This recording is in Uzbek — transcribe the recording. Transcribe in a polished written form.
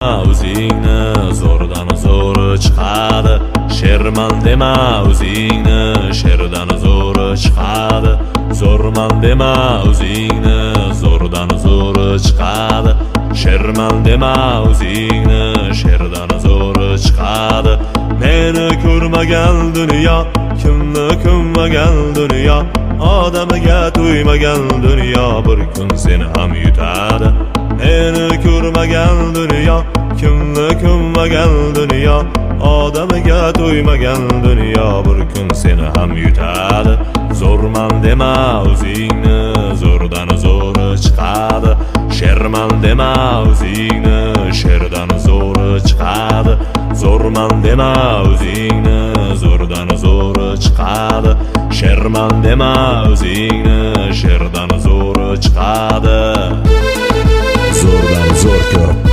O'zingni zo'rdan zo'ri chiqadi. Sherman dema o'zingni, sherdan zo'ri chiqadi. Zo'rman dema o'zingni, zo'rdan zo'ri chiqadi. Sherman dema o'zingni, sherdan zo'ri chiqadi. Meni ko'rmagan dunyo, kimni ko'mmagan dunyo, odamiga to'ymagan dunyo bir kun seni ham yutadi. Meni ko'rmagan dunyo, kimni ko'mmagan dunyo, odamiga to'ymagan dunyo bir kun seni ham yutadi. Zo'rman dema o'zingni, zo'rdan zo'ri chiqadi. Sherman dema o'zingni, sherdan zo'ri chiqadi. Zo'rman dema o'zingni, zo'rdan zo'ri chiqadi. Sherman dema o'zingni, sherdan zo'ri chiqadi. Zo'rdan zo'r ko'p.